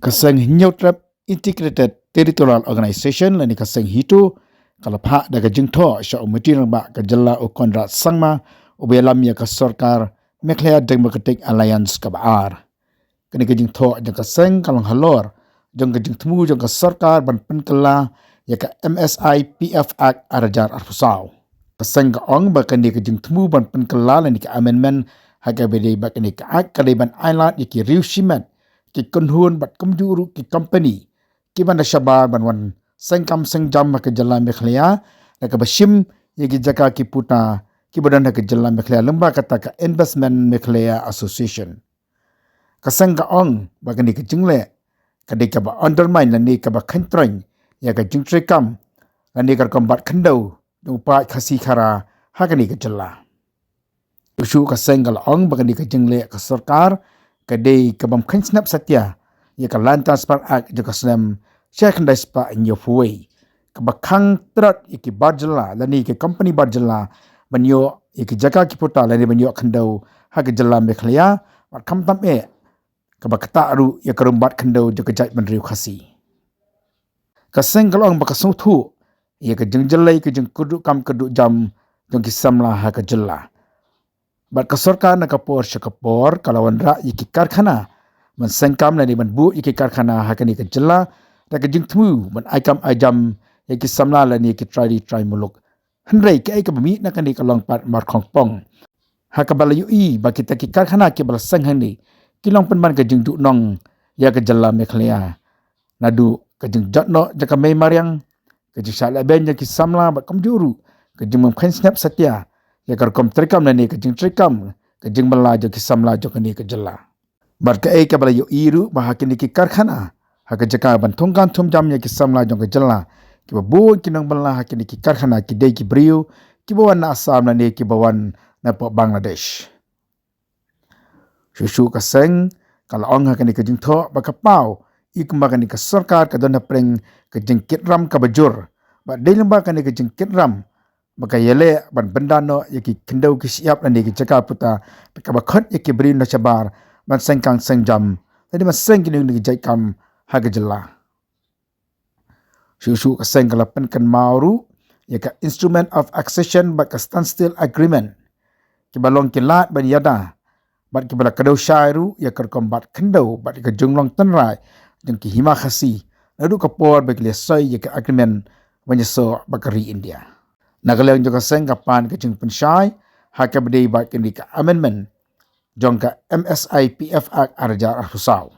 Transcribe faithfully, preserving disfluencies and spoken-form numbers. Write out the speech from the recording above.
Ka seng Hynñiewtrep Integrated Territorial Organization lane ka seng HITO ka la phah da ka jingthoh sha u Myntri Rangbah ka jylla u Conrad Sangma uba ïalam ïa ka sorkar Meghalaya Democratic Alliance kaba ar. Kane ka jingthoh jong ka seng ka long halor jong ka jingthmu jong ka sorkar ban pynkylla ïa ka M S I P F Act ar hajar arphew saw. Ka seng ka ong ba kane ka jingthmu ban pynkylla lane ka amendment ha kaba dei ba kane ka Act ka dei ban ailad ïa ki riew shimet, ki kynhun bad kumjuh ruh ki company kiba na shabar ban wan seng kam seng jam ha ka jylla Meghalaya da kaba shim ïa ki jaka ki puta kiba don ha ka jylla Meghalaya lyngba kata ka Investment Meghalaya Association. Ka seng ka ong ba kane ka jingleh ka dei kaba undermine lane kaba khein trein ïa ka jingtreikam lane ka rukom bat khyndew jong u paid Khasi Khara ha kane ka jylla. Shuh shuh ka seng ka la ong ba kane ka jingleh ka sorkar ka dei ka bym khein snap satia ïa ka Land Transfer Act jong ka snem shi hajar khyndai spah hynñiewphew wei kaba khang trot ïa ki bar jylla lane ki company bar jylla ban ïoh ïa ki jaka ki puta lane ban ïoh khyndew ha ka jylla Meghalaya bad khamtam eh kaba ktah ruh ïa ka rukom bat khyndew jong ka jaitbynriew Khasi. Ka seng ka la ong ba ka sngewthuh ïa ka jingjyllei ka jingkyrduh kam kyrduh jam jong ki samla ha ka jylla. Bad ka sorkar na ka por sha ka por ka la wanrah ïa ki karkhana ban seng kam lane ban buh ïa ki karkhana ha kane ka jylla da ka jingthmu ban ai kam ai jam ïa ki samla lane ïa ki trai ri trai muluk. Hynrei kaei kaba mih na kane ka long pat markhongpong. Ha kaba la ïohi ba kita ki karkhana kiba la seng hangne ki long pynban ka jingduhnong ïa ka jylla Meghalaya. Naduh ka jingjot noh jong ka mei mariang, ka jingshah lehbeiñ jong ki samla bad kumjuh ruh ka jingbym khein snap satia ïa ka rukom treikam lane ka jingtreikam ka jingbylla jong ki samla jong kane ka jylla. Bad kaei kaba la ïohi ruh ba ha kine ki karkhana ha ka jaka ban thungkan thum jam ïa ki samla jong ka jylla, kiba bun ki nongbylla ha kine ki karkhana ki dei ki briew kiba wan na Assam lane kiba wan na pdeng Bangladesh. Shuh shuh ka seng ka la ong ha kane ka jingthoh ba ka paw ïa kumba kane ka sorkar ka don hapdeng ka jingkit ram kaba jur bad dei lyngba kane ka jingkit ram ba ka ïaleh ban bynda noh ïa ki khyndew ki shyiap lane ki jaka puta da kaba khot ïa ki briew na shabar ban seng kam seng jam lane ban seng kine kine ki jait kam ha ka jylla. Shuh shuh ka seng ka la pynkynmaw ruh ïa ka Instrument of Accession bad ka Standstill Agreement kiba long ki lad ban ïada bad kiba la kdew shai ruh ïa ka rukom bat khyndew bad ïa ka jinglong tynrai jong ki hima Khasi naduh ka por ba ki la soi ïa ka agreement ban ïasoh bad ka ri India. Na ka liang jong ka seng ka pan ka jingpynshai ha kaba dei bad kane ka amendment jong ka M S I P F Act ar hajar arphew saw.